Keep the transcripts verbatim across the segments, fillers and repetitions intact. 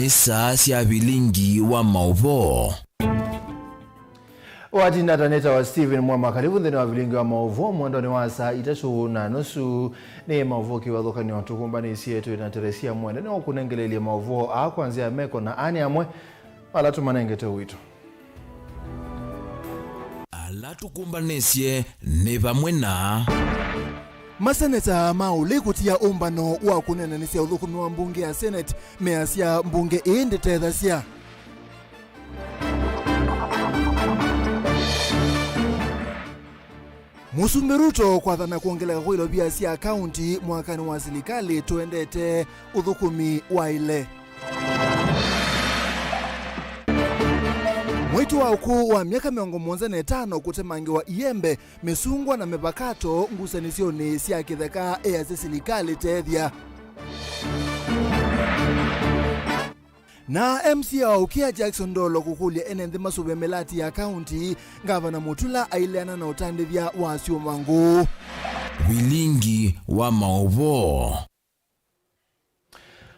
Nĩ saa sya vilingi wa maũvoo. Watinda ata? Nĩtawa Stephen Mwama. Karibu nthĩnĩ wa vilingi wa maũvoo mwendonĩ wa saa itatũ na nusu. Nĩ maũvoo kĩvathũkany'o tũkũmbanĩsye twĩ na Teresia Mwende nĩwaũkũnengeleelye maũvoo aa kwa nzĩa ya meko na aa nĩ amwe ala tũmanengete ũito. Ala tũkũmbanĩsye nĩ vamwe na. Maseneta ma ũlei kũtia ũmbano wa kũneenanĩsya ũthũkũmi wa mbunge ya Senate measya mbunge ĩĩ ndĩtethasya. Mũsumbĩ Ruto kwathana kwongeleka kwa ilovia sya kaunti mwakanĩ wa silikalĩ tũendete ũthũkũmi waĩle. Mwĩĩtu wa ũkũũ wa myaka mĩongo mũonza na ĩtano kũtemangĩwa iembe, mĩsungwa na mĩvakato ngusanĩsyonĩ sya kĩtheka easya silikalĩ tethya. Na M C A wa Ũkĩa Jackson Ndolo kũkũlya ene nthĩ masũvĩe mĩlati ya kaunti, Ngavana Mutula aileana na ũtandĩthya wa syũma ngũũ. Vilingi wa maũvoo.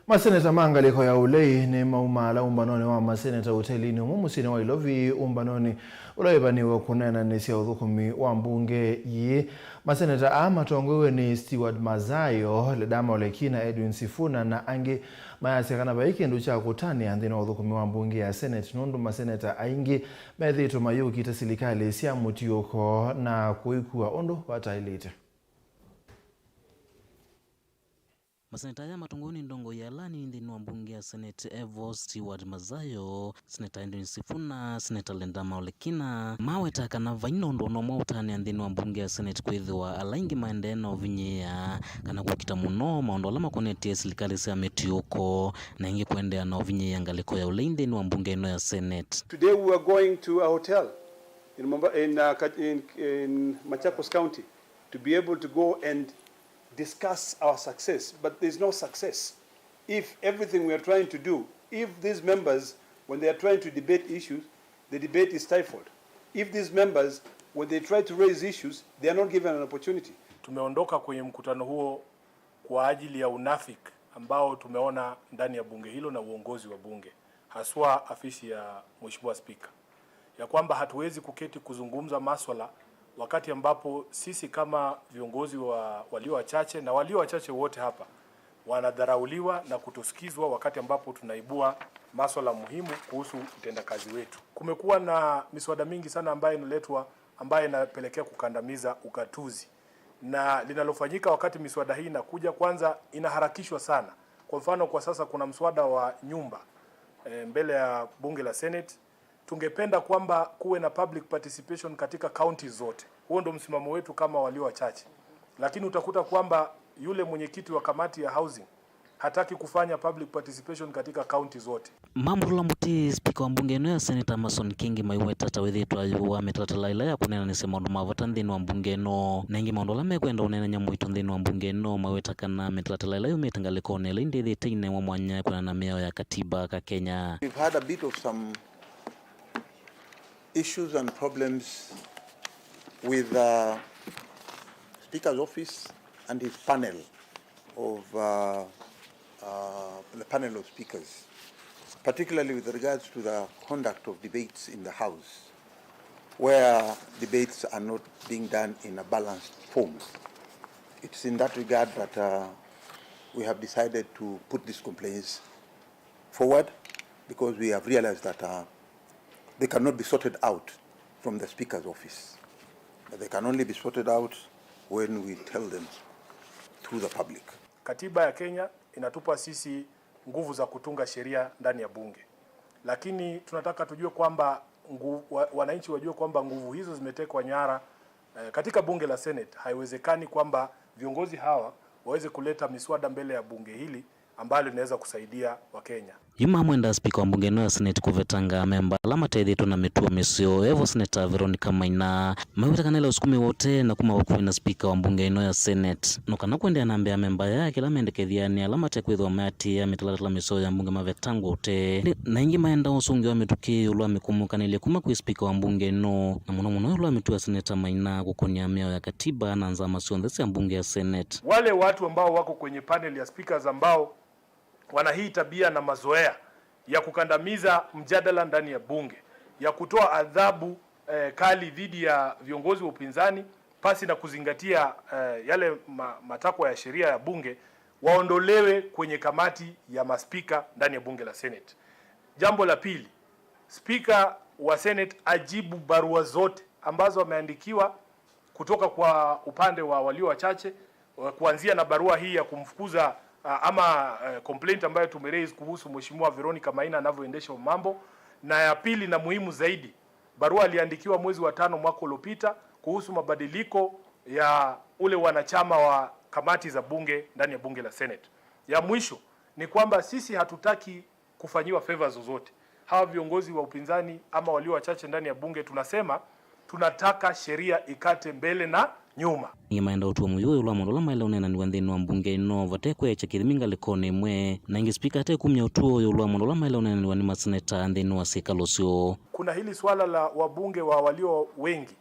Maseneta ma ngalĩko ya ũlei nĩmaumaala ũmbanonĩ wa maseneta ũtelinĩ ũmwe mũsyĩnĩ wa Ilovi, ũmbanonĩ ũla wĩvanĩwe kũneenanĩsya ũthũkũmi wa mbunge yĩĩ. Maseneta aa matongoew'e nĩ Stewart Mazayo, Ledama Oleki na Edwin Sifuna na angĩ mayasya kana vai kĩndũ kya kũtanĩa nthĩnĩ wa ũthũkũmi wa mbunge ya Senate nũndũ maseneta aingĩ methĩĩtwe mayũkite silikalĩ sya mũtiũko na kũikua ũndũ vataĩlĩte. Maseneta aya matongoew'e nĩ ndongoi ya alani nthĩnĩ wa mbunge ya Senate, evo Stewart Mazayo, Seneta Edwin Sifuna, Seneta Ledama Olekina, maweta kana vai na ũndũ o na ũmwe ũtanĩa nthĩnĩ wa mbunge ya Senate kwĩthĩwa ala aingĩ maendee na ũvinyĩĩa kana kũkita mũno maũndũ ala makonetye silikalĩ sya mĩtiũko, na ĩngĩ kũendeea na ũvinyĩĩa ngalĩko ya ũlei nthĩnĩ wa mbunge ĩno ya Senate. Today we are going to a hotel in Momba-, in, uh, Ka-, in, in Machakos County to be able to go and discuss our success, but there's no success. If everything we are trying to do, if these members, when they are trying to debate issues, the debate is stifled. If these members, when they try to raise issues, they are not given an opportunity. Tumeondoka kwenye mkutano huo kwa ajili ya unafiki ambao tumeona ndani ya bunge hilo na uongozi wa bunge, haswa afisi ya Mheshimiwa Spika, ya kwamba hatuwezi kuketi kuzungumza maswala wakati ambapo sisi kama viongozi wa walio wachache na walio wachache wote hapa wanadharauliwa na kutosikizwa wakati ambapo tunaibua maswala muhimu kuhusu utendakazi wetu. Kumekuwa na miswada mingi sana ambayo inaletwa ambayo inapelekea kukandamiza ugatuzi. Na linalofanyika wakati miswada hii inakuja, kwanza, inaharakishwa sana. Kwa mfano, kwa sasa kuna mswada wa nyumba, eh, mbele ya bunge la Senate. Tungependa kwamba kuwe na public participation katika counties zote. Huo ndo msimamo wetu kama walio wachache. Lakini utakuta kwamba yule mwenyekiti wa kamati ya housing hataki kufanya public participation katika county zote. Mamurula mũtĩ, spika wa mbunge ĩno ya Senate Amason Kingi maiweta ta wĩthĩĩtwe ayũaa mĩtalatala ĩla ya kũneenanĩsya maũndũ ma vata nthĩnĩ wa mbunge ĩno. Na ĩngĩ maũndũ ala mekwenda ũneenany'a mũito nthĩnĩ wa mbunge ĩno maweta kana mĩtalatala ĩla yumĩte ngalĩkonĩ ĩla ĩndĩ ĩthĩĩtwe ĩinewa mwanya kwĩanana na mĩao ya katiba ka Kenya. We've had a bit of some issues and problems with the Speaker's office and his panel of, uh, uh, the panel of speakers, particularly with regards to the conduct of debates in the House, where debates are not being done in a balanced form. It's in that regard that, uh, we have decided to put these complaints forward because we have realized that, uh, they cannot be sorted out from the Speaker's office. They can only be sorted out when we tell them through the public. Katiba ya Kenya inatupa sisi nguvu za kutunga sheria ndani ya bunge, lakini tunataka tujue kwamba ngu-, wa-, wananchi wajue kwamba nguvu hizo zimetekwa nyara, eh, katika bunge la Senate. Haiwezekani kwamba viongozi hawa waweze kuleta miswada mbele ya bunge hili ambalo linaweza kusaidia Wakenya. Yu mamwenda spika wa mbunge ĩno ya Senate kũvetanga amemba ala matethĩtwe na mĩtuo mĩseo, evo Seneta Veronica Maina. Maweta kana ĩla ũsukumiwe ũtee na kuma vakuvĩ na spika wa mbunge ĩno ya Senate. No kana kũendeea na mbee, amemba aya kĩla mendekethya nĩ ala matekwĩthĩwa mayatĩĩa mĩtalatala mĩseo ya mbunge mavetangwe ũtee. Nĩ-, na ĩngĩ maenda ũsũngĩo wa mĩtũkĩ ĩũlũ wa mĩkũmũkanĩlye kuma kwĩ spika wa mbunge ĩno, na mũno mũno ĩũlũ wa mĩtuo ya Seneta Maina kũkũnĩa mĩao ya katiba na nzama syonthe sya mbunge ya Senate. Wale watu ambao wako kwenye panel ya speakers ambao wana hii tabia na mazoea ya kukandamiza mjadala ndani ya bunge, ya kutoa adhabu eh, kali dhidi ya viongozi wa upinzani pasi na kuzingatia eh, yale ma, matakwa ya sheria ya bunge, waondolewe kwenye kamati ya maspika ndani ya bunge la Senate. Jambo la pili, spika wa Senate ajibu barua zote ambazo ameandikiwa kutoka kwa upande wa walio wachache, eh, kuanzia na barua hii ya kumfukuza ah, ama eh, complaint ambayo tumeraise kuhusu Mheshimiwa Veronica Maina anavyoendesha mambo, na ya pili na muhimu zaidi, barua aliandikiwa mwezi wa tano mwaka uliopita kuhusu mabadiliko ya ule wanachama wa kamati za bunge ndani ya bunge la Senate. Ya mwisho ni kwamba sisi hatutaki kufanyiwa favors zozote. Hawa viongozi wa upinzani ama walio wachache ndani ya bunge, tunasema tunataka sheria ikate mbele na nyuma. Nĩ maenda ũtuo mũyũ ĩũlũ wa maũndũ ala maĩle ũneenaniwa nthĩnĩ wa mbunge ĩno vate kwĩakya kĩthimi ngalĩkonĩ ĩmwe, na ĩngĩ spika atekumya ũtuo ĩũlũ wa maũndũ ala maĩle ũneenaniwa nĩ maseneta nthĩnĩ wa syĩkalo syoo. Kuna hili swala la wabunge wa walio wengi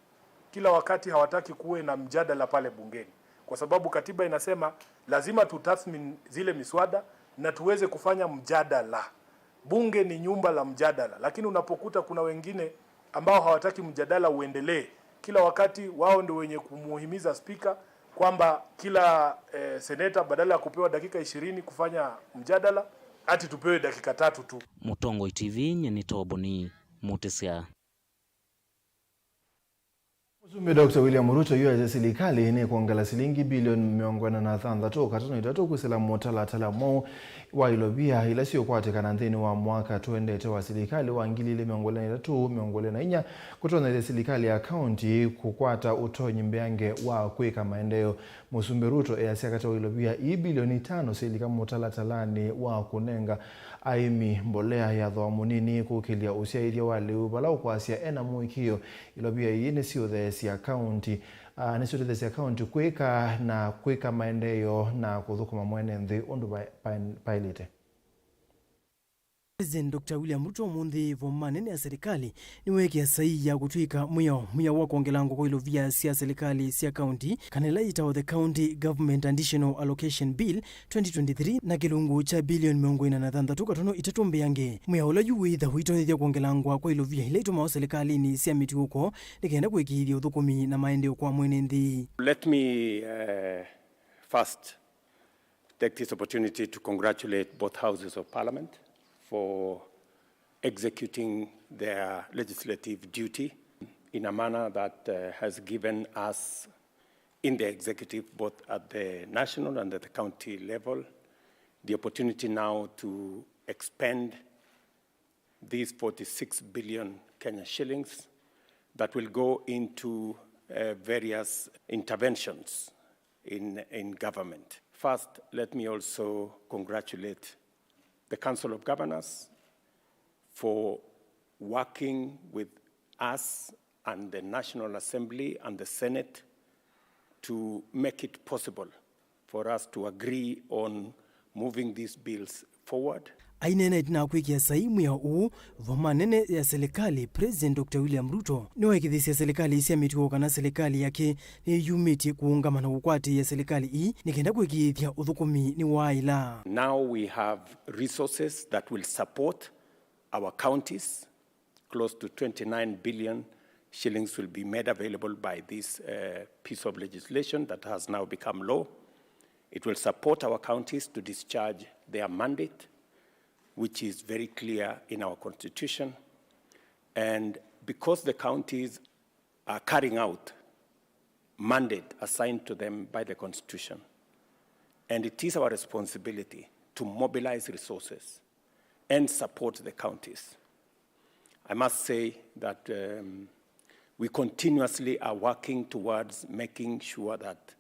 kila wakati hawataki kuwe na mjadala pale bungeni, kwa sababu katiba inasema lazima tutathmini zile miswada na tuweze kufanya mjadala. Bunge ni nyumba la mjadala, lakini unapokuta kuna wengine ambao hawataki mjadala uendelee, kila wakati wao ndio wenye kumuhimiza spika kwamba kila eh, seneta badala ya kupewa dakika ishirini kufanya mjadala, ati tupewe dakika tatu tu. Mũtongoi T V, nyie nĩ Toboni Mũtĩsya. Mũsumbĩ Doctor William Ruto yu asya silikalĩ nĩkwongela silingi bilioni mĩongo ĩna na thanthatũ katono itatũ kwĩsĩla mũtalatala mwaũ wa ilovia ila siũkwatĩkana nthĩnĩ wa mwaka tũendete wa silikalĩ wa ngili ilĩ mĩongo ĩlĩ na itatũ, mĩongo ĩlĩ na inya, kũtonyethya silikalĩ ya kaunti kũkwata ũtonyi mbeange wa kwĩka maendeeo. Mũsumbĩ Ruto easya katĩ wa ilovia ii bilioni itano syĩlika mũtalatalanĩ wa kũnenga aĩmi mbolea ya thooa mũnini, kũkĩlya ũsyaĩthya wa lĩu, vala ũkwasya ena mũĩkĩĩo ilovia ii nĩsiũtheesya kaunti, ah, nĩsiũtetheesya kaunti kwĩka na kwĩka maendeeo na kũthũkũma mwene nthĩ ũndũ va-, va-, vaĩlĩte. President Doctor William Ruto ũmũnthĩ vo manene ya serikali nĩweekie saii ya kũtw'ĩka mwĩao, mwĩao wa kwongelangwa kwa ilovia sya serikali sya kaunti, kana ĩla yĩtawa the County Government Additional Allocation Bill twenty twenty-three, na kĩlungu kya bilioni mĩongo ĩna na thanthatũ katono itatũ mbeange. Mwĩao ũla yu wĩĩtha ũitonyethya kwongelangwa kwa ilovia ila itumawa serikalinĩ sya mĩtiũko nĩ kenda kũĩkĩĩthya ũthũkũmi na maendeeo kwa mwene nthĩ. Let me, uh, first take this opportunity to congratulate both houses of parliament for executing their legislative duty in a manner that, uh, has given us in the executive, both at the national and at the county level, the opportunity now to expend these forty-six billion Kenya shillings that will go into, uh, various interventions in, in government. First, let me also congratulate the Council of Governors for working with us and the National Assembly and the Senate to make it possible for us to agree on moving these bills forward. Aineena ĩtina wa kwĩkĩa saii mwĩao ũũ, vo manene ya silikalĩ, President Doctor William Ruto nĩwaĩkĩĩthya silikalĩ sya mĩtuo kana silikalĩ yake nĩyumĩtye kũũngama na kũkwatĩĩa silikalĩ ii nĩ kenda kũĩkĩĩthya ũthũkũmi nĩwaaĩla. Now we have resources that will support our counties. Close to twenty-nine billion shillings will be made available by this, uh, piece of legislation that has now become law. It will support our counties to discharge their mandate, which is very clear in our constitution. And because the counties are carrying out mandate assigned to them by the constitution, and it is our responsibility to mobilize resources and support the counties. I must say that, um, we continuously are working towards making sure that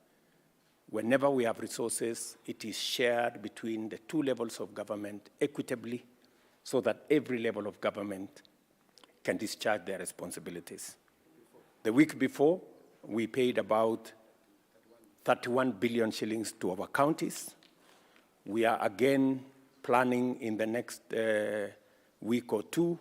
whenever we have resources, it is shared between the two levels of government equitably so that every level of government can discharge their responsibilities. The week before, we paid about thirty-one billion shillings to our counties. We are again planning in the next, uh, week or two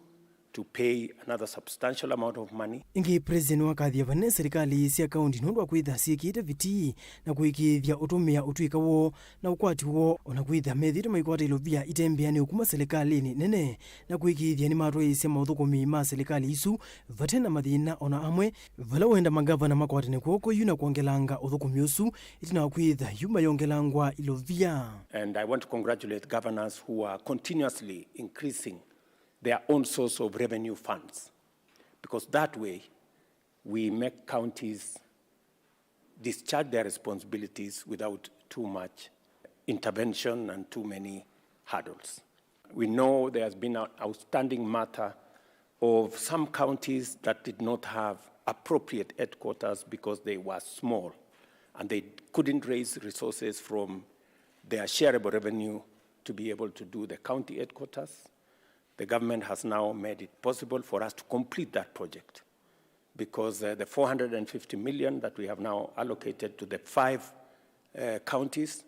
to pay another substantial amount of money. Ĩngĩ, President nĩwakathie vane serikali sya kaunti nũndũ wa kwĩtha syĩkĩte vitii na kũĩkĩĩthya ũtũmĩa ũtw'ĩka woo na ũkwati woo, o na kwĩtha methĩĩtwe maikwata ilovia ite mbĩanĩu kuma serikalĩnĩ nene, na kũĩkĩĩthya nĩmatwaĩĩsya maũthũkũmi ma serikali isu vate na mathĩna o na amwe, vala wenda magavana makwatane kw'oko yu na kwongelanga ũthũkũmi ũsu, ĩtina wa kwĩtha yu mayongelangwa ilovia. And I want to congratulate governors who are continuously increasing their own source of revenue funds, because that way we make counties discharge their responsibilities without too much intervention and too many hurdles. We know there has been an outstanding matter of some counties that did not have appropriate headquarters because they were small and they couldn't raise resources from their shareable revenue to be able to do the county headquarters. The government has now made it possible for us to complete that project because uh, the four hundred fifty million that we have now allocated to the five uh, counties,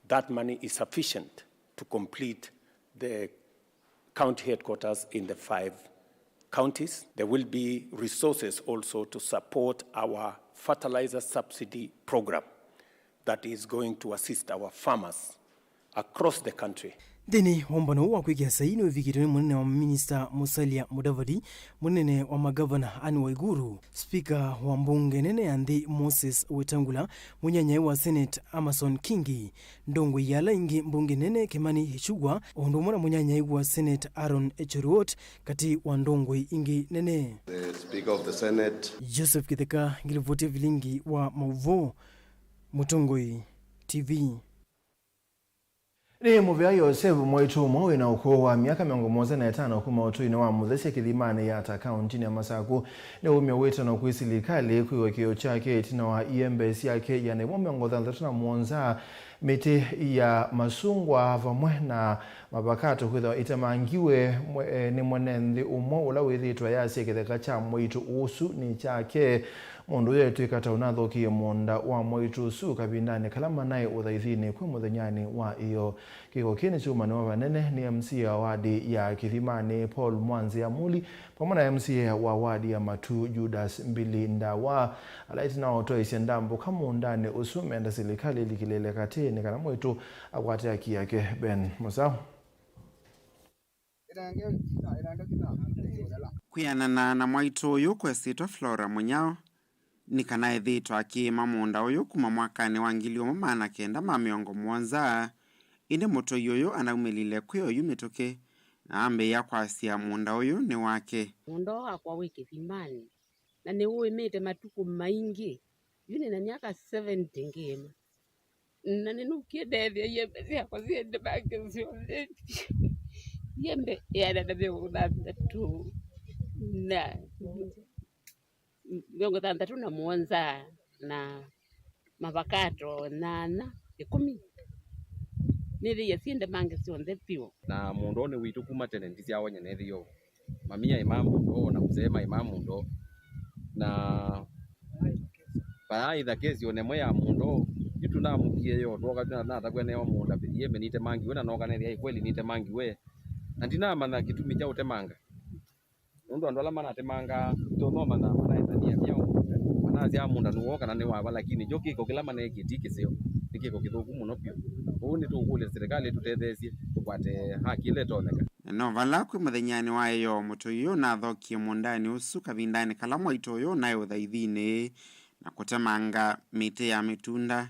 that money is sufficient to complete the county headquarters in the five counties. There will be resources also to support our fertilizer subsidy program that is going to assist our farmers across the country. Nthĩnĩ wa ũmbano ũũ wa kwĩkĩa saii nĩwĩvikĩtwe nĩ mũnene wa maminista Musalia Mudavadi, mũnene wa magavana Anne Waiguru, spika wa mbunge nene ya nthĩ Moses Wetangula, mũnyanyae wa Senate Amason Kingi, ndongoi ya ala ingĩ mbunge nene Kimani Ichung'wah, o ũndũ ũmwe na mũnyanyae wa Senate Aaron Cheruiyot, katĩ wa ndongoi ingĩ nene. The Speaker of the Senate. Joseph Kitheka, ngilivoti ya vilingi wa maũvoo, Mũtongoi T V. Nĩ mũvea Yosevu mwaitũ ũmwe wĩ na ũkũũ wa myaka mĩongo mũonza na ĩtano kuma ũtũinĩ wa Mũthesya kĩthimanĩ Yatta kaũntinĩ ya Masaku nĩwaumya wĩtano kwĩ silikalĩ kwĩw'a kĩĩo kyake ĩtina wa iembe syake ĩana ĩmwe mĩongo thanthatũ na mũonza, mĩtĩ ya masungwa vamwe na mavakato kwĩthĩwa itemangiwe mwe- eh, nĩ mwene nthĩ ũmwe ũla wĩthĩĩtwe ayasya kĩtheka kya mwaitũ ũsu nĩ kyake. Mũndũ ũyũ etw'ĩka ta ũnathũkĩie mũũnda wa mwaitũ ũsu kavindanĩ kala manaĩ ũthaithinĩ kwĩ mũthenyanĩ wa ĩyoo. Kĩko kĩĩ nĩkyaumanĩwa vanene nĩ M C A wa wadi ya Kĩthimanĩ, Paul Mwanzi Amuli, vamwe na M C A wa wadi ya Matu, Judas Mbili Ndawa, ala ĩtina wa ũtwaĩĩsya ndambũka mũũndanĩ ũsu, menda silikalĩ ĩlikĩlĩĩle katĩĩnĩ kana mwaitũ akwate haki yake. Ben Mũsao. Kwĩanana na mwaitũ ũyũ kwesĩtwe Flora Mũnyao, nĩ kana ethĩĩtwe akĩĩma mũũnda ũyũ kuma mwakanĩ wa ngili ĩmwe maana kenda ma mĩongo mũonza, ĩndĩ mũtũi ũyũ anaumĩlile kwĩ oyu mĩtũkĩ na ambĩĩa kwasya mũũnda ũyũ nĩ wake. Mũũnda ũũ wakwa wĩ Kĩthimanĩ, na nĩũĩmĩte matukũ maingĩ. Yu nĩ na myaka seventy ngĩĩma. Na nĩnũkie ndeethĩa iembe syakwa syende make syonthe. Iembe ĩana na mĩongo thanthatũ na mĩongo thanthatũ na mũonza na mavakato nyanya, ĩkũmi. Nĩthĩie syende mange syonthe vyũ. Na mũũnda ũũ nĩ witũ kuma tene, ndisyawa nyie nethĩie ũu. Mami aĩmaa mũũnda ũũ na mzee maĩmaa mũũnda ũũ. Na vayaaĩtha kesi o na ĩmwe ya mũũnda ũũ, yu tũnamũkie yo, twooka twĩna natakw'a newa mũũnda, iembe nitemangiwe, na nooka neethĩa ĩ kweli nitemangiwe. Na ndinamanya kĩtumi kya ũtemanga. Nũndũ andũ ala manatemangaa, to no mana-, manaĩthania myaũ, manasyaa mũũnda nĩwoo kana nĩ wa va, lakini kyo kĩko kĩla maneekie ti kĩseo, nĩ kĩko kĩthũku mũno vyũ. Ũu nĩtũũkũlya silikalĩ ĩtũtetheesye tũkwate haki ĩla ĩtonyeka. Na no vala kwĩ mũthenyanĩ wa ĩyoo mũtũi ũyũ ũnathokie mũũndanĩ ũsu kavindanĩ kala mwaitũ ũyũ ũnaĩ ũthaithinĩ na kũtemanga mĩtĩ ya mĩtunda,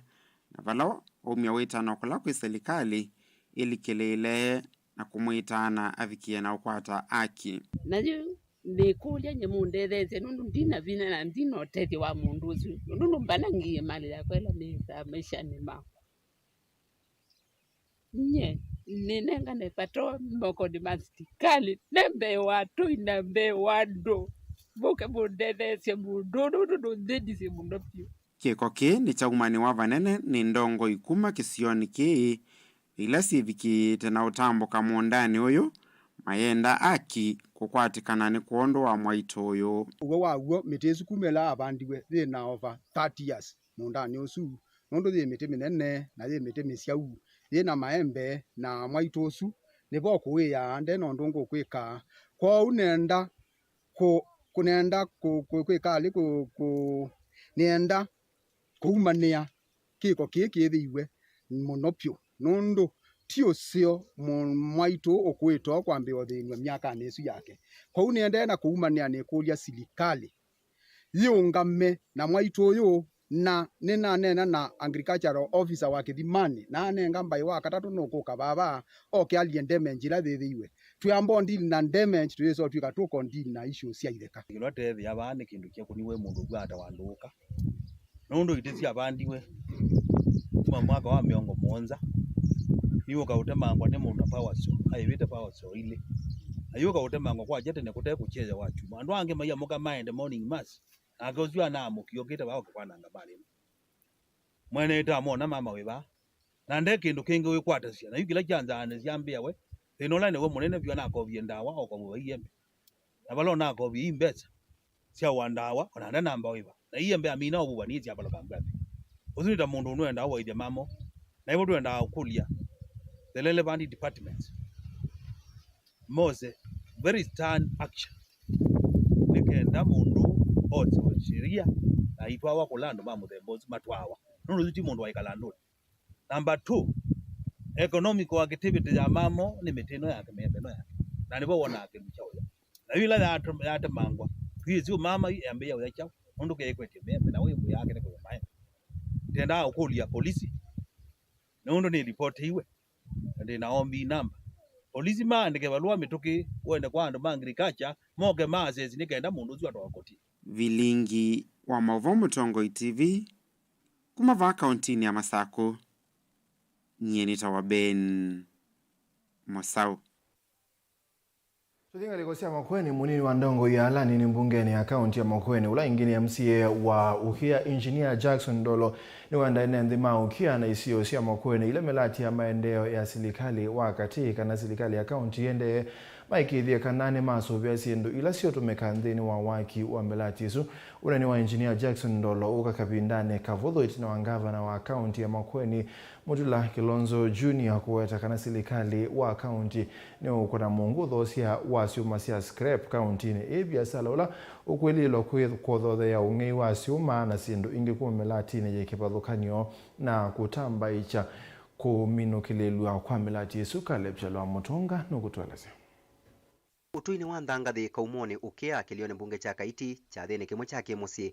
na vala waumya wĩtano kũla kwĩ silikalĩ ĩlikĩlĩĩle na kũmwĩtaana avikĩe na ũkwata aki. Na yu nĩkũlya nyie mũndetheesye, nũndũ ndina vinya na ndina ũtethyo wa mũndũ ũsu, nũndũ nũmbana ngie malĩ yakwa ĩla nĩsaa maishanĩ makwa. Nyie nĩnengane vata mokonĩ ma silikalĩ, ne mbee wa atũi na mbee wa andũ. Mũke mũndetheesye mũndũ ũũ, nũndũ nũnthĩnisye mũno vyũ. Kĩko kĩĩ nĩkyaumanĩwa vanene nĩ ndongoi kuma kĩsionĩ kĩĩ, ila syĩvikĩĩte na ũtambũka mũũndanĩ ũyũ, mayenda aki kũkwatĩkana nĩ kwondũ wa mwaitũ ũyũ. Ũw'o wa w'o, mĩtĩ ĩsu kuma ĩla yavandiwe yĩ na over thirty years mũũndanĩ ũsu, nũndũ yĩ mĩtĩ mĩnene na yĩ mĩtĩ mĩsyau, yĩ na maembe, na mwaitũ ũsu nĩvo ũkũĩaa, nde na ũndũ ũngĩ ũkwĩka. Kwoou nenda kũ, kũ, nĩenda kũ, kũ, kwĩka alĩ kũ, kũ, nĩenda kũumanĩa kĩko kĩĩ kĩthĩiwe mũno vyũ, nũndũ ti ũseo mũ-, mwaitũ ũkũĩte o kwambĩĩa ũthĩnw'a myakanĩ ĩsu yake. Kwoou nĩendee na kũumanĩa nĩkũlya silikalĩ yĩũngame na mwaitũ ũyũ, na nĩnaneena na agricultural officer wa Kĩthimanĩ, na anenga mbaĩ wa katatũ nũkũka vava oke alye damage ĩla yĩthĩiwe. Twĩamba ũndili na damage, tũyĩsa ũtw'ĩka tũka ũndili na issues sya itheka. Kĩla tethĩa vaa nĩ kĩndũ kĩkũniwe mũndũ ũkwata wandũũka. Nũndũ itĩ syavandiwe kuma mwaka wa mĩongo mũonza, nĩw'o ũkaũtemangwa nĩ mũndũ na power saw, aĩvĩte power saw ilĩ. Na yu ũkaũtemangwa kwakya tene kũte kũkyea wa kyumwa. Andũ angĩ maiamũka maende morning mass, nake ũsu anaamũkie ũkĩte vaa ũkĩkwananga malĩma. Mwene ĩta amwona mama wĩ vaa, na nde kĩndũ kĩngĩ wĩkwatasya, na yu kĩla kya nzaanĩ syambĩa we, thĩna ũla nĩwe mũnene vyũ anakovie ndawa, okovie iembe. Na vala ũnakovie ii mbesa sya ũa ndawa, ona ndanamba wĩva. Na iembe amina ũvuva nĩ sya vala kambwate. Ũsu nĩ ta mũndũ ũnũendaa ũaithya mamo. Na ĩvo tũendaa ũkũlya the relevant departments mose very stern action, nĩ kenda mũndũ ose sheria na aitwawa kũla andũ ma mũthemba ũsu matwawa. Nũndũ ũsu ti mũndũ waikala andũnĩ. Number two, economical activity ya mamo nĩ mĩtĩ ĩno yake, mĩembe ĩno yake. Na nĩvo wonaa kĩndũ kya ũya. Na yu ĩla yate-, yatemangwa, twĩsĩ mama yu yambĩĩa ũya kyaũ, nũndũ keĩkwetye mĩembe, na wĩ mbũ yake nĩ kũya maembe. Tendaa ũkũlya polisi, nũndũ nĩlipoteiwe, na ndĩ na O B namba. Polisi maandĩke valũa mĩtũkĩ, ũende kwa andũ ma agriculture, moke ma assess nĩ kenda mũndũ ũsu atwawa koti. Vilingi wa maũvoo Mũtongoi T V, kuma vaa kauntinĩ ya Masakũ, nyie nĩtawa Ben Mũsaũ. Tũthi ngalĩko sya Makueni, mũnini wa ndongoi ya alanini mbungenĩ ya kaunti ya Makueni, ũla ĩngĩ nĩ M C A wa Ukia, Engineer Jackson Ndolo, nĩwenda ene nthĩ ma Ukia na isio sya Makueni ila mĩlati ya maendeeo ya silikalĩ wa katĩ kana silikalĩ ya kaunti ĩendee maĩkĩĩthye kana nĩmasũvĩa syĩndũ ila syũtũmĩka nthĩnĩ wa waki wa mĩlati ĩsu. Ũneni wa Engineer Jackson Ndolo ũka kavindanĩ kavũthũ ĩtina wa ngavana wa kaunti ya Makueni, Mutula Kilonzo Junior, kũweta kana silikalĩ wa kaunti nĩũkũna mũngũ ũthoosya wa syũma sya scrap kauntinĩ ĩĩ, viasala ũla ũkwĩlĩĩlwa kwĩ-, kũthoothea ũng'ei wa syũma na syĩndũ ingĩ kuma mĩlatinĩ yĩ kĩvathũkany'o na kũtambaĩkya kũminũkĩlĩlw'a kwa mĩlati ĩsu. Caleb Kyalwa Mũtũnga nũkũtũelesya. Ũtũinĩ wa nthangathĩ kaumonĩ ũkĩa kĩlĩonĩ mbunge kya Kaiti kyathĩnĩ kĩmwe kya kĩ-mũsyĩ,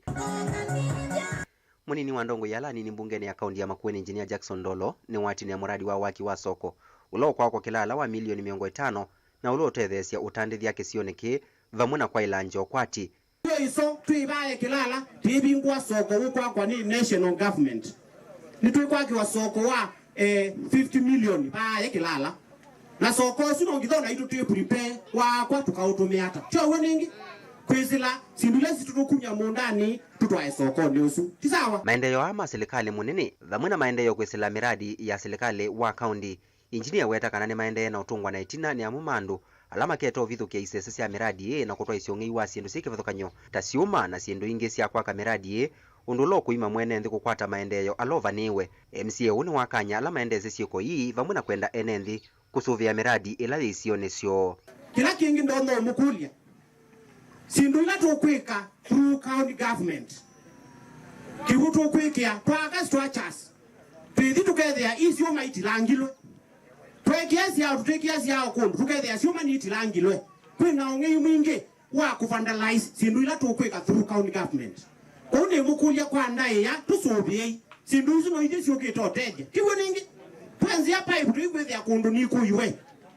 mũnini wa ndongoi ya ala anini mbungenĩ ya kaunti ya Makueni, Engineer Jackson Ndolo, nĩwatinie mũradi wa waki wa soko ũla ũkwakwa Kĩlala wa milioni mĩongo ĩtano na ũla ũtetheesya ũtandĩthya kĩsionĩ kĩĩ vamwe na kwaĩla nza ũkwati. Twĩ iso twĩ vaaye Kĩlala, tĩivingũa soko ũkwakwa nĩ national government. Nĩtwĩkwakĩwa soko wa, eh, fifty million vaaye Kĩlala. Na soko ũsu no ngitho naitũ twĩ prepare wakwa tũkaũtũmĩa ata. Kyo w'o nĩngĩ, kwĩsĩla syĩndũ ila situtũkumya mũũndanĩ tũtwae sokonĩ ũsu. Ti sawa? Maendeeo aa ma silikalĩ mũnene, vamwe na maendeeo kwĩsĩla mĩradi ya silikalĩ wa kaunti, Injinia eweta kana nĩmaendee na ũtũngwa na ĩtina nĩ amwe ma andũ ala makete ũvithũkĩa isese sya mĩradi ĩĩ na kũtwaĩsya ũng'ei wa syĩndũ syĩ kĩvathũkany'o ta syũma na syĩndũ ingĩ sya kwaka mĩradi ĩĩ, ũndũ ũla ũkũima mwene nthĩ kũkwata maendeeo ala ũvanĩĩwe. M C A ũũ nĩwakany'a ala maendeesye syĩko ii vamwe na kwenda ene nthĩ kũsũvĩa mĩradi ĩla yĩ isionĩ syoo. Kĩla kĩngĩ ndonya ũmũkũlya, syĩndũ ila tũkwĩka through county government, kĩw'ũ tũkwĩkĩa, twaka structures, twĩthi tũkethĩa i syũma itilangilwe. Twekĩa syao, tũtwĩkĩa syao kũndũ, tũkethĩa syũma nitilangilwe. Kwĩ na ũng'ei mwingĩ wa kũvandalize syĩndũ ila tũkwĩka through county government. Kwoou nĩmũkũlya kwa ndaĩa, tũsũvĩei. Syĩndũ isu no ithyĩ syũkĩte ũtethya. Tiw'o nĩngĩ? Twenzĩa pipe tũikwĩthĩa kũndũ nikũiwe.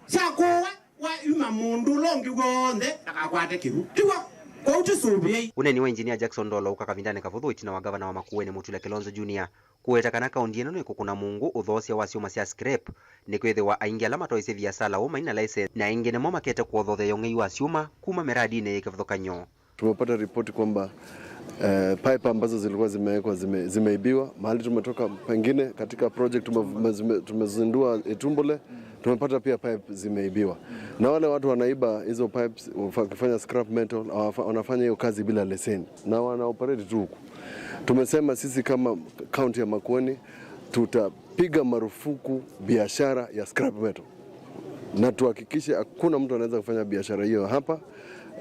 Syakũwa, wa ima mũndũ ũla ũngĩ w'onthe ndakakwate kĩw'ũ. Tiw'o? Kwoou tũsũvĩei. Ũneni wa Engineer Jackson Ndolo ũka kavindanĩ kavũthũ ĩtina wa ngavana wa Makueni Mutula Kilonzo Junior kũweta kana kaunti ĩno nĩkũkũna mũngũ ũthoosya wa syũma sya scrap, nĩkwĩthĩwa aingĩ ala matoisye viasala ũũ mai na laiseni, na aingĩ nĩmo makete kũothoothea ũng'ei wa syũma kuma mĩradinĩ yĩ kĩvathũkany'o. Tumepata ripoti kwamba, eh, pipe ambazo zilikuwa zimewekwa zime-, zimeibiwa. Mahali tumetoka pengine katika project tume-, zime-, tumezindua Itumbule, tumepata pia pipe zimeibiwa. Na wale watu wanaiba hizo pipes, wafa-, wakifanya scrap metal, hawafa-, wanafanya hiyo kazi bila leseni. Na wana operate tu huku. Tumesema sisi kama kaunti ya Makueni tutapiga marufuku biashara ya scrap metal. Na tuhakikishe hakuna mtu anaweza kufanya biashara hiyo hapa,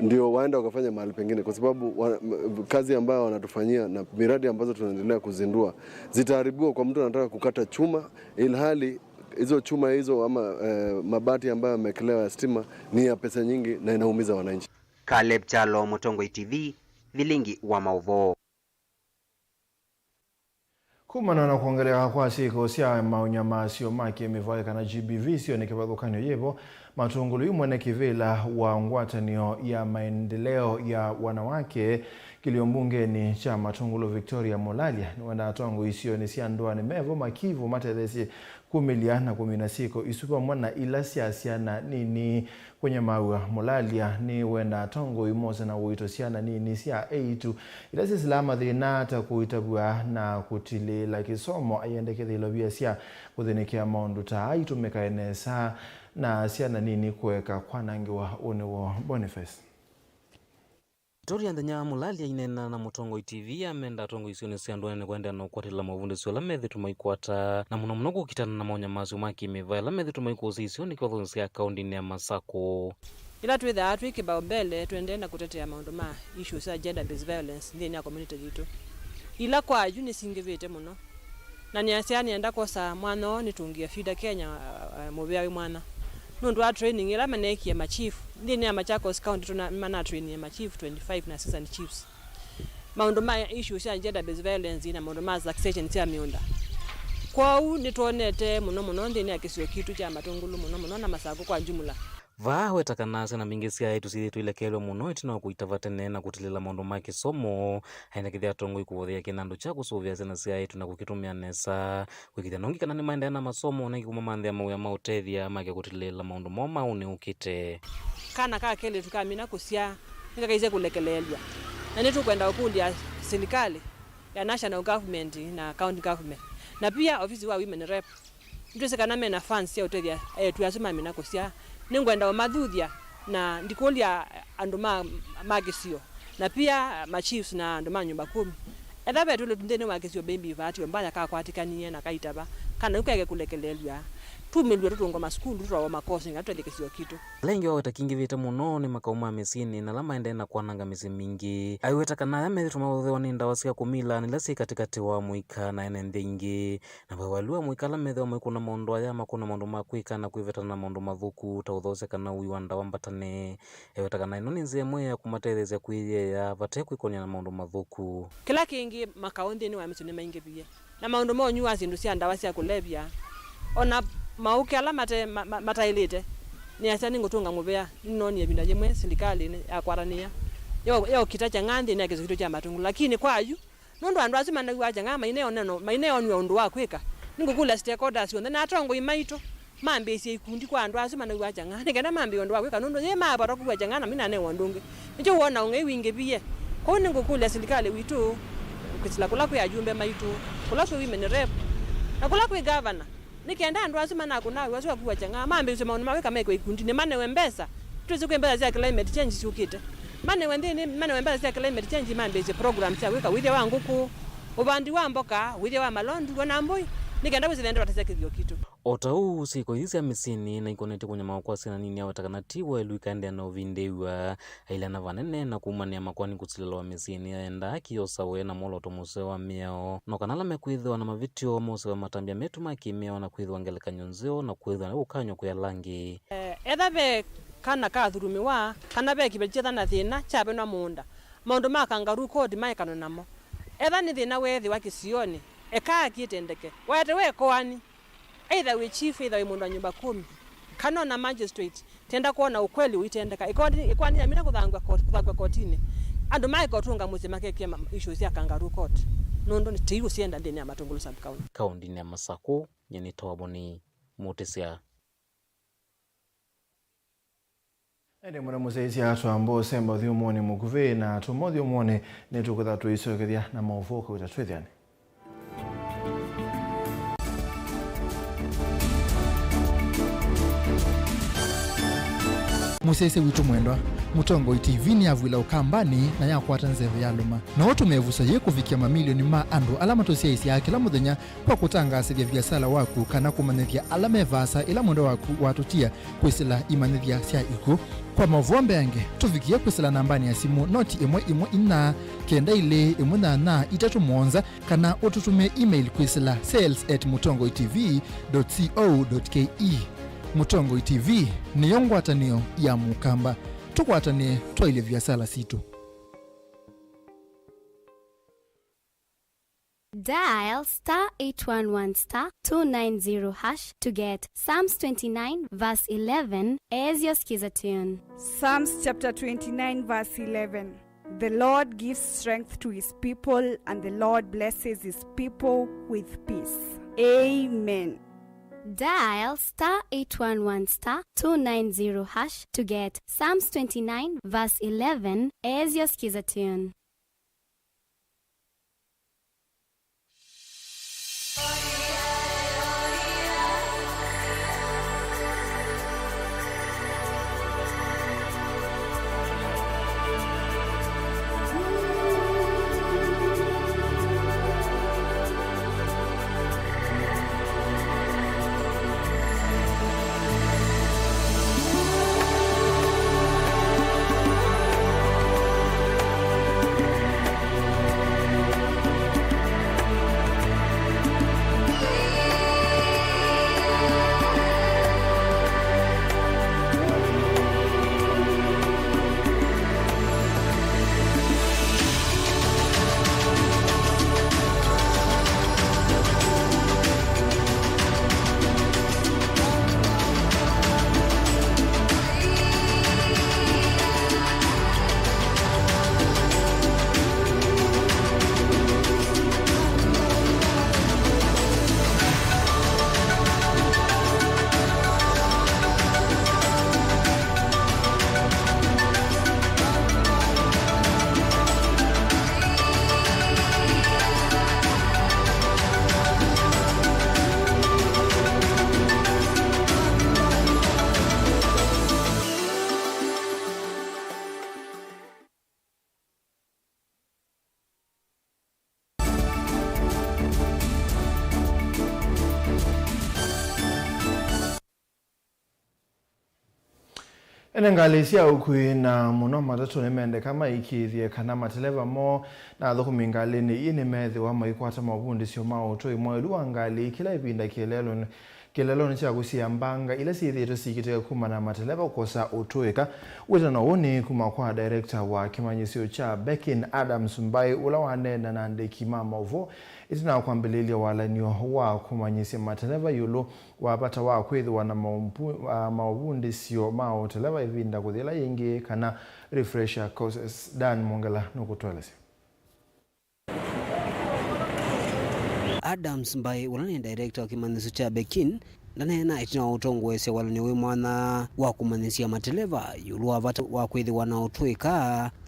ndio waende wakafanya mahali pengine, kwa sababu wa-, m-, kazi ambayo wanatufanyia na miradi ambazo tunaendelea kuzindua zitaharibiwa kwa mtu anataka kukata chuma, ilhali hizo chuma hizo ama, eh, mabati ambayo yamewekelewa ya stima ni ya pesa nyingi na inaumiza wananchi. Caleb Kyalo, Mũtongoi T V, Vilingi wa Maũvoo. Kumana na kwongeleka kwa syĩko sya maũnyamasyo ma kĩmĩvaĩ kana G B V syo nĩ kĩvathũkany'o yĩvo, Matungulu yu mwene kĩvĩla wa ngwatanĩo ya maendeleo ya wanawake kĩlio mbungenĩ kya Matungulu Victoria Mulalia nĩwendaa atongoi isionĩ sya ndũanĩ mevo makivu matetheesye kumĩlya na kũmina syĩko isu vamwe na ila sya syana nini. Kũnyamaaw'a, Mulalia nĩwendaa atongoi mose na ũito syana nini sya eĩtu ila syĩsĩlaa mathĩna ta kũitavw'a na kũtilĩĩla kĩsomo, aiendekethya ilovia sya kũthĩnĩkĩa maũndũ ta aa itũmĩkae nesa na syana nini kũeka kwanangĩwa. Ũnĩ woo Boniface. Victoria Nthenya Mulalia aineena na Mũtongoi T V amenda atongoi isionĩ sya ndũanĩ kũendeea na ũkwatĩlĩla movundĩsyo ala methĩtwe maikwata, na mũno mũno kũkitana na maũnyamasyo ma kĩmĩvaĩ ala methĩtwe maikũsya isionĩ kĩvathũkany'o sya kaũndĩnĩ ya Masakũ. Ĩla twĩthaa twĩ kĩbaombele tũendee na kũtetea maũndũ ma issues sya gender based violence nthĩnĩ wa community yitũ, ila kwa yu nĩsingĩvĩte mũno. Na nĩasya nĩenda kwosa mwanya ũũ nĩtũngĩe FIDA Kenya, a, a, mũvĩa wĩ mwanya. Nũndũ wa training ĩla maneekie ma chief, nthĩnĩ ya Machakos County tũna-, nĩmanatrainie ma chief twenty-five na assistant chiefs. Maũndũ ma issues sya gender based violence na maũndũ ma succession sya mĩũnda. Kwoou nĩtwonete mũno mũno nthĩnĩ ya kĩsio kitũ kya Matungulu mũno mũno na Masakũ kwa jumla. Vaa aweta kana syana mbingĩ sya eĩtu syĩthĩĩtwe ilekelwe mũno ĩtina wa kũitava tene na kũtilĩĩla maũndũ ma kĩsomo. Aendekethya atongoi kũvothea kĩnandũ kya kũsũvĩa syana sya eĩtu na kũkĩtũmĩa nesa, kũĩkĩĩthya nongi kana nĩmaendeea na masomo, na ĩngĩ kũmamanthĩa mawĩa ma ũtethya make kũtilĩĩla maũndũ moo ma ũnĩ ũkĩte. Kana ka kelĩtu kamina kũsyaa nĩkakaisye kũlekeleelw'a, na nĩtũkwenda ũkũlya silikalĩ ya national government na county government, na pia ofisi wa women rep. Nĩtwĩsĩ kana me na funds sya ũtethya eĩtu asu mamina kũsyaa. Nĩngwenda ũmathuthya na ndikũlya andũ ma, ma kĩsio, na pia ma chiefs na andũ ma nyũmba kũmi. Etha ve twĩlĩtu nthĩnĩ wa kĩsio maybe vaatĩwe mbaya kakwatĩkanie na kaitava, kana yu keke kũlekeleelw'a, tumĩlw'e tũtũngwe masukulu, tũtwawa makosi, nĩkenda tũtethye kĩsio kitũ. Ala ĩngĩ waweta kingĩvĩte mũno nĩ makaũ ma mĩsyĩnĩ na ala maendee na kwananga mĩsyĩ mingĩ. Aiweta kana aya methĩtwe maũthewa nĩ ndawa sya kũmila nĩla syĩ katĩkatĩ wa mũika na ene nthĩ ingĩ. Na vai waĩlu wa mũika ala methĩwa maikũna maũndũ aya, makũna maũndũ ma kwĩka na kwĩvetana na maũndũ mathũku ta ũthoosya kana ũi wa ndawa mbatane. Eweta kana ĩno nĩ nzĩa ĩmwe ya kũmatetheesya kwĩyĩea vate kwĩkony'a na maũndũ mathũku. Kĩla kĩngĩ, makaũ nthĩnĩ wa mĩsyĩ nĩmaingĩvie, na maũndũ ma ũnywi wa syĩndũ sya ndawa sya kũlevya, o na maũkĩ ala mate-, ma-, ma-, mataĩlĩte. Nĩasya nĩngũtũnga mũvea, nĩnoonie ĩvinda yĩmwe silikalĩnĩ yakwatanĩĩa yo-, yookita kyang'aa nthĩnĩ ya kĩsio kitũ kya Matungulu, lakini kwa yu, nũndũ andũ asu manew'aa kyang'aa maineonenwa, maineonw'a ũndũ wa kwĩka, nĩngũkũlya stakeholders onthe na atongoi maitũ mambĩĩsye ikundi kwa andũ asu manew'aa kyang'aa, nĩ kenda mambĩĩe ũndũ wa kwĩka, nũndũ yĩ mavata kũw'a kyang'aa na minanew'a ũndũ ũngĩ. Nĩkyo wona ũng'ei wingĩvie. Kwoou nĩngũkũlya silikalĩ witũ, kwĩsĩla kũla kwĩ ajumbe maitũ, kũla kwĩ women rep, na kũla kwĩ gavana, nĩ kenda andũ asu manakũna wĩa ũsu wa kũw'a kyang'aa mambĩĩsye maũndũ ma kwĩka mekw'a ikundinĩ, manewe mbesa. Twĩsĩ kwĩ mbesa sya climate change syũkĩte. Manewe nthĩnĩ, manewe mbesa sya climate change mambĩĩsye program sya kwĩka wĩthya wa ngũkũ, ũvandi wa mboka, wĩthya wa malondu, o na mbũi, nĩ kenda wĩsĩle ndeto ta sya kĩthio kitũ. O ta ũu, syĩko ithi sya mĩsyĩnĩ na ikonetye kũnyamawa kwa syana nini aweta kana ti waĩlu ikaendeea na ũvindĩĩw'a. Aileana vanene na kumanĩa makoani kũsilĩlwa mĩsyĩnĩ aendaa kĩosawe na mwolooto mũseo wa mĩao, no kana ala mekwĩthĩwa na mavĩtyo mosewe matambya metu ma kĩmĩao na kwĩthĩwa ngelekany'o nzeo na kwĩthĩwa na ũkany'o kwĩ ala angĩ. Eh, etha ve kana kathurumĩwa, kana ve kĩveti kyetha na thĩna kyavenwa mũũnda, maũndũ ma kangaroo court maekanwe namo. Etha nĩ thĩna weethĩwa kĩsionĩ, ekaa kĩtendeke. Waetewe ĩkoani. Either wĩ chief, either wĩ mũndũ wa nyũmba kũmi, kana ona magistrate, tenda kwona ũkweli ũitendeka. Ĩkoani, ĩkoani yamina kũthangw'a koti-, kũthangw'a kotinĩ, andũ maeka ũtũnga mũsyĩ makekĩa ma-, issues sya kangaroo court, nũndũ nĩ tĩi ũsyenda nthĩnĩ ya Matungulu sub county. Kaũndĩnĩ ya Masakũ, nyie nĩ Tawaboni Mũtĩsya. Ĩndĩ mũna mũsyaĩĩsya twamba ũsemba ũthyũmũonĩ mũkuvĩ na tuma ũthyũmũonĩ nĩtũkwĩtha tũisokethya na maũvoo kauta twĩthĩane. Mũsyaĩĩsya witũ mwendwa, Mũtongoi T V nĩyavw'ĩla Ũkambanĩ na yakwata nzeve yalũma. No ũtũme ĩvuso yĩĩ kũvikĩa mamilioni ma andũ ala matũsyaĩĩsyaa kĩla mũthenya kwa kũtangaasĩthya viasala waku kana kũmanyĩthya ala me vaasa ĩla mwendwa waku watũtia kwĩsĩla imanyĩthya sya ikw'ũ. Kwa maũvoo mbeange, tũvikĩe kwĩsĩla nambanĩ ya simũ noti ĩmwe ĩmwe inya kenda ilĩ ĩmwe nyanya itatũ mũonza, kana ũtũtũmĩe email kwĩsĩla sales at mũtongoi T V dot co dot K E. Mũtongoi T V nĩyo ngwatanĩo ya Mũkamba. Tũkwatanĩe twaĩlye viasala sitũ. Dial star eight one one star two nine zero hash to get Psalms twenty-nine verse eleven as your skiza tune. Psalms chapter twenty-nine verse eleven. The Lord gives strength to his people, and the Lord blesses his people with peace. Amen. Dial star eight one one star two nine zero hash to get Psalms twenty-nine verse eleven as your skiza tune. Ene ngalĩ sya ũkui na mũno matatũ nĩmendeka maĩkĩĩthye kana mateleva moo na athũkũmi ngalĩnĩ ii nĩmeethĩwa maikwata maũvundĩsyo ma ũtũi mwaĩlu wa ngalĩ kĩla ĩvinda kĩeleelonĩ, kĩeleelonĩ kya kũsiĩa mbanga ila syĩthĩĩtwe syĩkĩtĩka kumana na mateleva kũkosa ũtũĩka. Wĩtano ũũ nĩ kuma kwa director wa kĩmanyĩsyo kya Bekin, Adams Mbai, ũla waneena na andĩki ma maũvoo ĩtina wa kwambĩlĩĩlya walany'o wa kũmanyĩsya mateleva ĩũlũ wa vata wa kwĩthĩwa na maũmbu-, ah, maũvundĩsyo ma ũteleva ĩvinda kũthi ĩla yĩngĩ, kana refresher courses. Dan Mwongela nũkũtũelesya. Adams Mbai, ũla nĩ director wa kĩmanyĩsyo kya Bekin, ndaneena ĩtina wa ũtongoesya walany'o wĩ mwanya wa kũmanyĩsya mateleva ĩũlũ wa vata wa kwĩthĩwa na ũtũĩka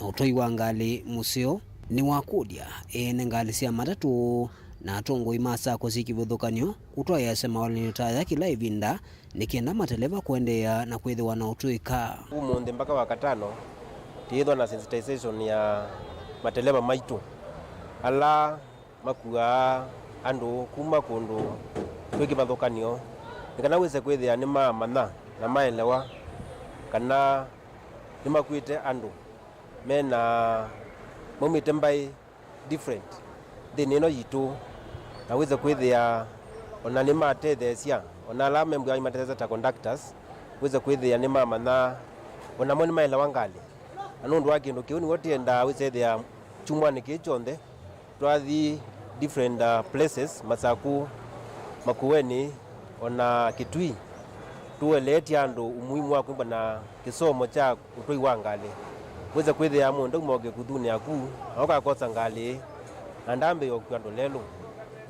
na ũtwai wa ngalĩ mũseo. Nĩwakũlya ene ngalĩ sya matatũ na atongoi ma sacco syĩ kĩvathũkany'o kũtwaĩĩasya mawalany'o ta aya kĩla ĩvinda nĩ kenda mateleva kũendeea na kwĩthĩwa na ũtũĩka. Ũmũnthĩ mpaka Wakatano, twĩĩthwa na sensitization ya mateleva maitũ ala makuaa andũ kuma kũndũ kwĩ kĩvathũkany'o, nĩ kana wĩse kwĩthĩa nĩmamanya na maelewa kana nĩmakuĩte andũ mena, maumĩte mbaĩ different nthĩnĩ ĩno yitũ, na wĩse kwĩthĩa ona nĩmatetheesya ona ala membwa imatetheesya ta conductors, wĩse kwĩthĩa nĩmamanya, onamo nĩmaelewa ngalĩ. Na nũndũ wa kĩndũ kĩu nĩw'o tĩendaa wĩsethĩa kyumwanĩ kĩĩ kyonthe twathi different, uh, places, Masaku, Makueni, ona Kitui, tũeleetye andũ umuhimu wa kwĩmbwa na kĩsomo kya ũtwai wa ngalĩ. Wĩse kwĩthĩa mũndũ auma o kĩkuthunĩ aku, na ũkakosa ngalĩ, na ndambĩĩa ũkua andũ lelũ.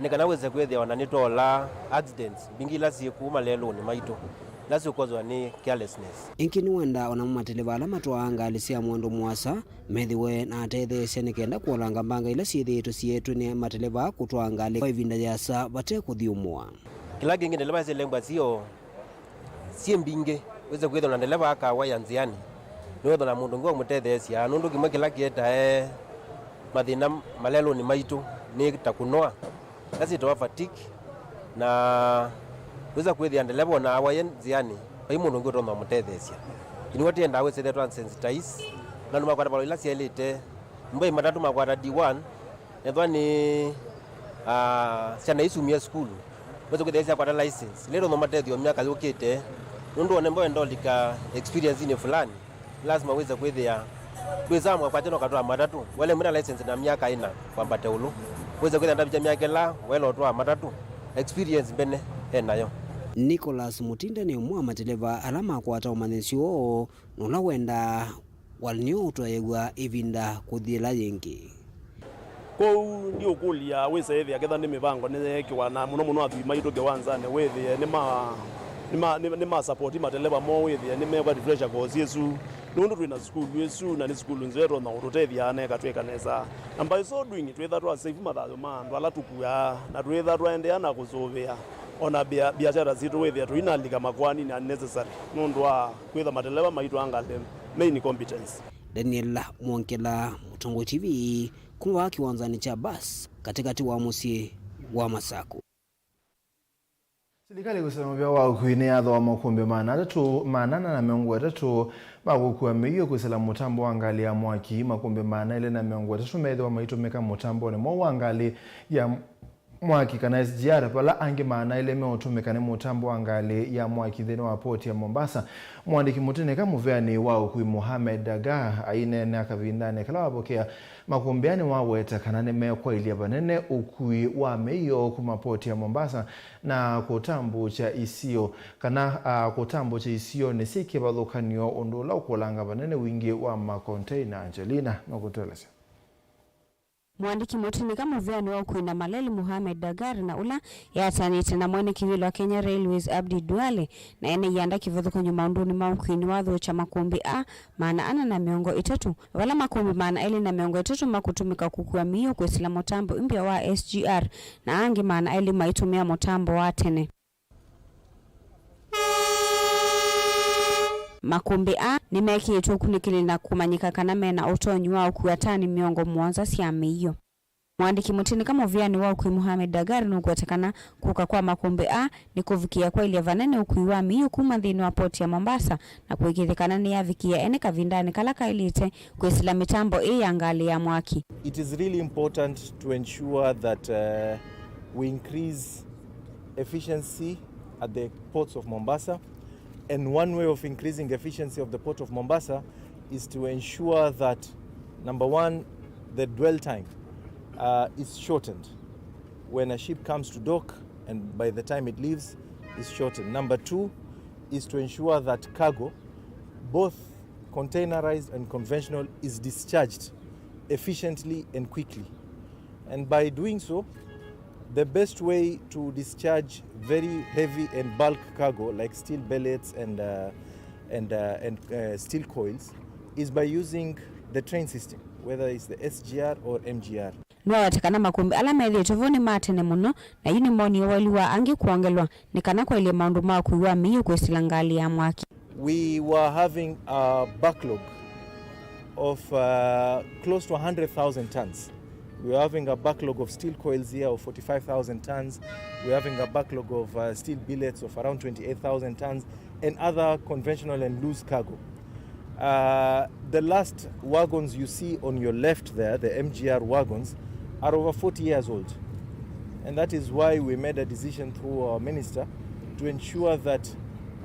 Nĩ kana wĩse kwĩthĩa ona nĩtwolaa accidents mbingĩ ila syĩ kũu malelũnĩ maitũ, ila syũkozwa nĩ carelessness. Ĩngĩ nĩwendaa onamo mateleva ala matwaa ngalĩ sya mwendo mũasa methĩwe na atetheesya nĩ kenda kũolanga mbanga ila syĩthĩĩtwe sietwe nĩ mateleva kũtwaa ngalĩ kwa ĩvinda yĩasa vate kũthyũmũa. Kĩla kĩngĩ, ndeleva syĩlengwa sio syĩ mbingĩ, wĩse kwĩthĩwa na ndeleva akawaya nzĩanĩ, Nĩwethwa na mũndũ ũngĩ wa kũmũtetheesya, nũndũ kĩmwe kĩla kĩetae mathĩna malelũnĩ maitũ nĩ ta kũnoa, ĩla syĩtawa fatigue, na wĩsa kwĩthĩa ndeleva ona awaie nzĩanĩ, vai mũndũ ũngĩ ũtonya kũmũtetheesya. Ĩnĩ watiendaa wĩsĩthĩa twa sensitize, na andũ makwata valua ila syaĩlĩte. Mbei matatũ makwata D one, ethwa nĩ, ah, syana isumie sukulu, wĩsa kwĩthĩa syakwata license, ĩla ĩtonya matethyo myaka yũkĩte, nũndũ one mbo endolika experience-inĩ fulani. Lasima wĩse kwĩthĩa ndwĩsaa mwakwatya no katwaa matatũ, wele mwĩna license na myaka ĩna kwambata ĩũlũ. Wĩse kwĩthĩa ndavĩtya myaka ĩla wele ũtwaa matatũ, experience mbene enayo. Nicholas Mutinda nĩ ũmwe wa mateleva ala makwata ũmanyĩsyo ũũ, na ũla wendaa walnĩo ũtwaĩw'a ĩvinda kũthi ĩla yĩngĩ. Kwoou ndiũkũlya wĩse ĩthĩa ketha nĩ mĩvango nĩyeekĩwa, na mũno mũno athwii maitũ kĩwanzanĩ wĩthĩe nĩma, nĩma, nĩma, nĩma support mateleva moo, wĩthĩe nĩmekwa refresher course ĩsu, nũndũ twĩ na sukulu ĩsu, na nĩ sukulu nzeo ĩtonya kũtũtethya na ĩkatwĩka nesa. Na by so doing, twĩtha twa save mathayũ ma andũ ala tũkuaa, na twĩtha twaendeea na kũsũvĩa ona bia-, biashara sitũ wĩthĩa tũinalika makoani na necessary, nũndũ wa kwĩtha mateleva maitũ a ngalĩ me incompetence. Daniel Mwongela, Mũtongoi T V, kuma vaa kĩwanzanĩ kya bus katĩkatĩ wa mũsyĩ wa Masakũ. Silikalĩ ĩkũsĩla mũvĩa wa ũkui nĩyathooa makũmbĩ maana atatũ, maana ana na mĩongo ĩtatũ ma kũkua mĩio kwĩsĩla mũtambo wa ngalĩ ya mwaki. Makũmbĩ maana elĩ na mĩongo ĩtatũ meĩthĩwa maitũmĩka mũtambonĩ mwaũ wa ngalĩ ya mwaki kana S G R, vala angĩ maana elĩ meũtũmĩka nĩ mũtambo wa ngalĩ ya mwaki nthĩnĩ wa poti ya Mombasa. Mũandĩki mũtĩnĩka mũveanĩ wa ũkui Mohamed Dagar aineena kavindanĩ kala wavokea makũmbĩ aa nĩwaweta kana nĩmekwaĩlya vanene ũkui wa mĩio kuma poti ya Mombasa na kũtambũkya isio kana, a, kũtambũkya isionĩ syĩ kĩvathũkany'o, ũndũ ũla ũkũlanga vanene wingĩ wa makonteina. Angelina nũkũtũelesya. Mũandĩki mũtĩnĩka mũveanĩ wa ũkui na maleli Mohamed Dagar, na ũla eatanĩte na mwene kĩvĩla wa Kenya Railways Abdi Duale, na ene ianda kĩvathũkany'o maũndũnĩ ma ũkui nĩwathũkya makũmbĩ aa maana ana na mĩongo ĩtatũ, vala makũmbĩ maana elĩ na mĩongo ĩtatũ makũtũmĩka kũkua mĩio kwĩsĩla mũtambo mpya wa S G R, na angĩ maana elĩ maitũmĩa mũtambo wa tene. Makũmbĩ aa nĩmekĩĩtwe ũkunĩkĩli na kũmanyĩka kana mena ũtonyi wa ũkua tani mĩongo mũonza sya mĩio. Mũandĩki mũtĩnĩka mũveanĩ wa ũkui Mohamed Dagar nũkwete kana kũka kwa makũmbĩ aa nĩ kũvikĩa kwaĩlya vanene ũkui wa mĩio kuma nthĩnĩ wa poti ya Mombasa na kũĩkĩĩthya kana nĩyavikĩa ene kavindanĩ kala kaĩlĩte kwĩsĩla mĩtambo ĩĩ ya ngalĩ ya mwaki. It is really important to ensure that, uh, we increase efficiency at the ports of Mombasa. And one way of increasing efficiency of the Port of Mombasa is to ensure that, number one, the dwell time, uh, is shortened when a ship comes to dock, and by the time it leaves, is shortened. Number two is to ensure that cargo, both containerized and conventional, is discharged efficiently and quickly. And by doing so, the best way to discharge very heavy and bulk cargo like steel bellets and, uh, and, uh, and, uh, steel coils is by using the train system, whether it's the S G R or M G R. Nĩwaweta kana makũmbĩ ala methĩĩtwe vo nĩ ma tene mũno, na yu nĩmonie ũwau wa angĩ kwongelwa nĩ kana kwaĩlye maũndũ ma ũkui wa mĩio kwĩsĩla ngalĩ ya mwaki. We were having a backlog of, uh, close to a hundred thousand tons. We were having a backlog of steel coils here of forty-five thousand tons. We were having a backlog of, uh, steel billets of around twenty-eight thousand tons and other conventional and loose cargo. Uh, the last wagons you see on your left there, the M G R wagons, are over forty years old. And that is why we made a decision through our minister to ensure that,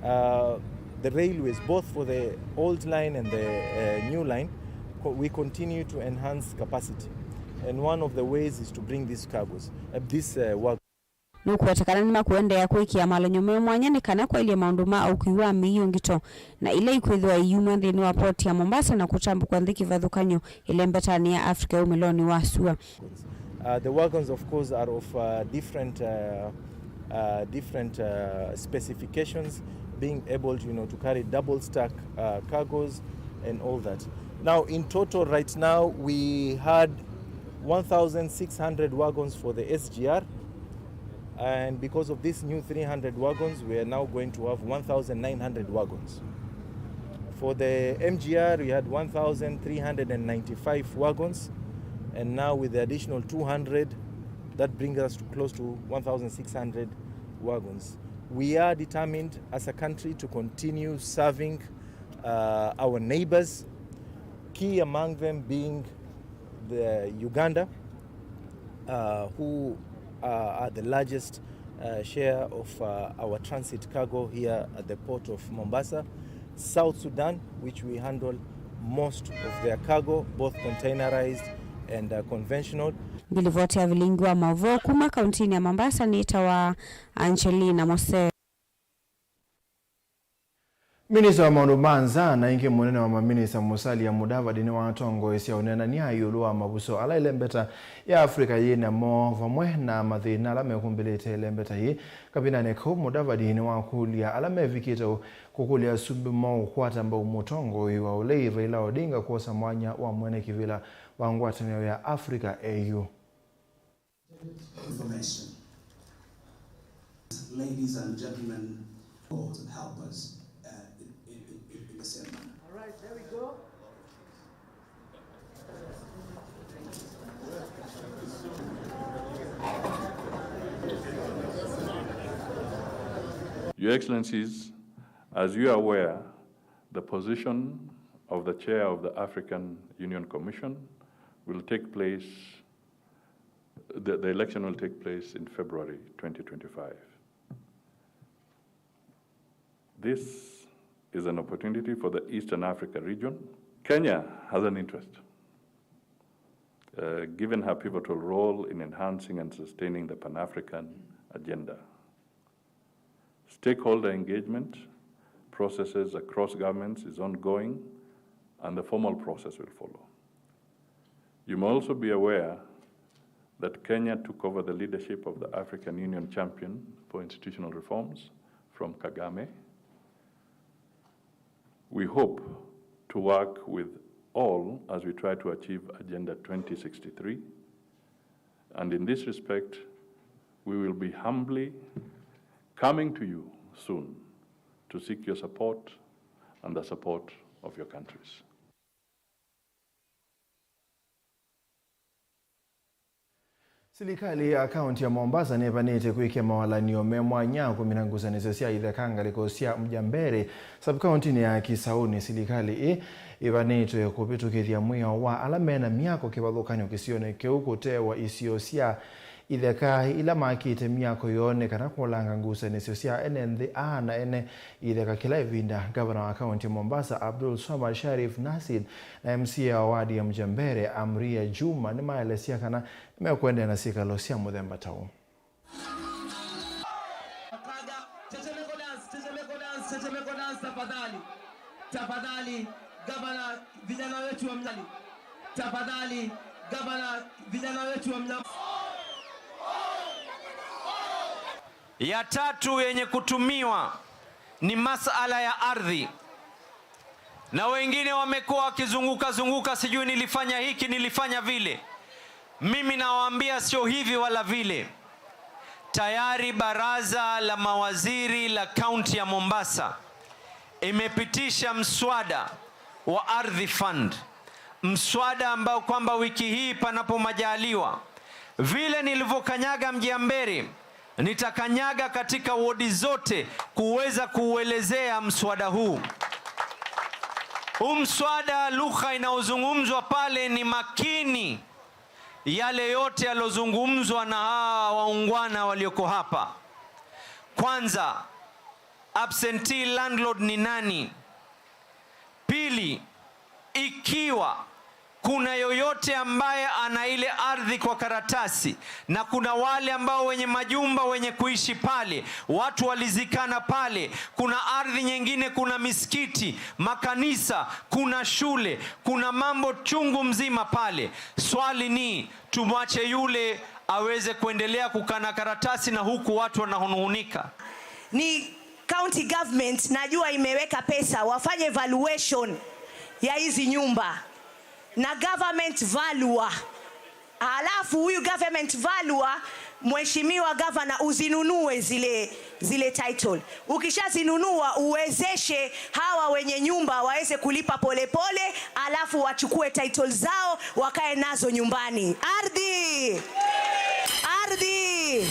uh, the railways, both for the old line and the, uh, new line, co-, we continue to enhance capacity. And one of the ways is to bring these cargos, uh, these, uh, wagons. Nũkũweta kana nĩmakũendeea kwĩkĩa malony'o me mwanya nĩ kana kwaĩlye maũndũ ma ũkui wa mĩio ngito na ila ikwĩthĩwa iyuma nthĩnĩ wa poti ya Mombasa na kũtambũkwa nthĩ kĩvathũkany'o ĩlembetanĩ ya Africa ya umĩlonĩ wa sua. Uh, the wagons, of course, are of, uh, different, uh, uh, different, uh, specifications, being able to, you know, to carry double stack, uh, cargos and all that. Now, in total, right now, we had one thousand six hundred wagons for the S G R. And because of these new three hundred wagons, we are now going to have one thousand nine hundred wagons. Of For the M G R, we had one thousand three hundred ninety-five wagons, and now with the additional two hundred, that brings us to close to one thousand six hundred wagons. We are determined as a country to continue serving, uh, our neighbors, key among them being the Uganda, uh, who, uh, are the largest, uh, share of, uh, our transit cargo here at the port of Mombasa. South Sudan, which we handle most of their cargo, both containerized and, uh, conventional. Ngilivoti ya vilingi wa mauvoo kuma kauntinĩ ya Mombasa nĩtawa Angelina Mose. Minista wa maũndũ ma nza na ĩngĩ mũnene wa maminista Musalia Mudavadi nĩwatongoesya ũneenany'a ĩũlũ wa mavuso ala ĩlembeta ya Africa yĩ namo vamwe na mathĩna ala mekũmbĩlĩte ĩlembeta yĩĩ. Kavindanĩ kau, Mudavadi nĩwakũlya ala mevikĩte kũkũlya asumbĩ moo kũkwata mbau mũtongoi wa ũlei Raila Odinga kwosa mwanya wa mwene kĩvĩla wa ngwatanĩo ya Africa A U. Information. Ladies and gentlemen, God help us, uh, in, in, in, in the same manner. All right, there we go. Your Excellencies, as you are aware, the position of the chair of the African Union Commission will take place The, the election will take place in February twenty twenty-five. This is an opportunity for the Eastern Africa region. Kenya has an interest, uh, given her pivotal role in enhancing and sustaining the Pan-African agenda. Stakeholder engagement processes across governments is ongoing, and the formal process will follow. You may also be aware that Kenya took over the leadership of the African Union champion for institutional reforms from Kagame. We hope to work with all as we try to achieve Agenda twenty sixty-three, and in this respect, we will be humbly coming to you soon to seek your support and the support of your countries. Silikalĩ ya kaunti ya Mombasa nĩvanĩte kwĩkĩa mawalany'o me mwanya kũmina ngusanĩsyo sya itheka ngalĩko sya Mjambere, sub-kauntinĩ ya Kisauni. Silikalĩ ĩ ĩvanĩtwe kũvĩtũkĩthya mwĩao wa ala mena myako kĩvathũkany'o kĩsionĩ kĩu kũtewa isio sya itheka ila makĩte myako yoo nĩ kana kũlanga ngusanĩsyo sya ene nthĩ aa na ene itheka kĩla ĩvinda. Ngavana wa kaunti ya Mombasa, Abdul Swamad Sharif Nasir, na M C A wa wadi ya Mjambere, Amria Juma, nĩmaelesya kana nĩmekũendeea na syĩkalo sya mũthemba ta ũũ. Tetemeko dance, tetemeko dance, tetemeko dance, tafadhali. Tafadhali, gavana, vijana wetu wa Mjali. Tafadhali, gavana, vijana wetu wa Mjali. Ya tatu yenye kutumiwa ni masala ya ardhi. Na wengine wamekuwa wakizunguka zunguka, sijui nilifanya hiki, nilifanya vile. Mimi nawaambia sio hivi wala vile. Tayari baraza la mawaziri la kaunti ya Mombasa imepitisha mswada wa Ardhi Fund, mswada ambao kwamba wiki hii panapo majaliwa, vile nilivyokanyaga Mjambere, nitakanyaga katika wodi zote kuweza kuuelezea mswada huu. Huu mswada, lugha inayozungumzwa pale ni makini, yale yote yalozungumzwa na hawa waungwana walioko hapa. Kwanza, absentee landlord ni nani? Pili, ikiwa kuna yoyote ambaye ana ile ardhi kwa karatasi, na kuna wale ambao wenye majumba wenye kuishi pale, watu walizikana pale, kuna ardhi nyingine, kuna misikiti, makanisa, kuna shule, kuna mambo chungu mzima pale. Swali ni, tumwache yule aweze kuendelea kukana karatasi na huku watu wanahunuhunika? Ni county government najua imeweka pesa wafanye valuation ya hizi nyumba na government valuer. Alafu huyu government valuer, mheshimiwa gavana, uzinunue zile, zile title. Ukishazinunua, uwezeshe hawa wenye nyumba waweze kulipa polepole, alafu wachukue title zao, wakae nazo nyumbani. Ardhi! Ardhi!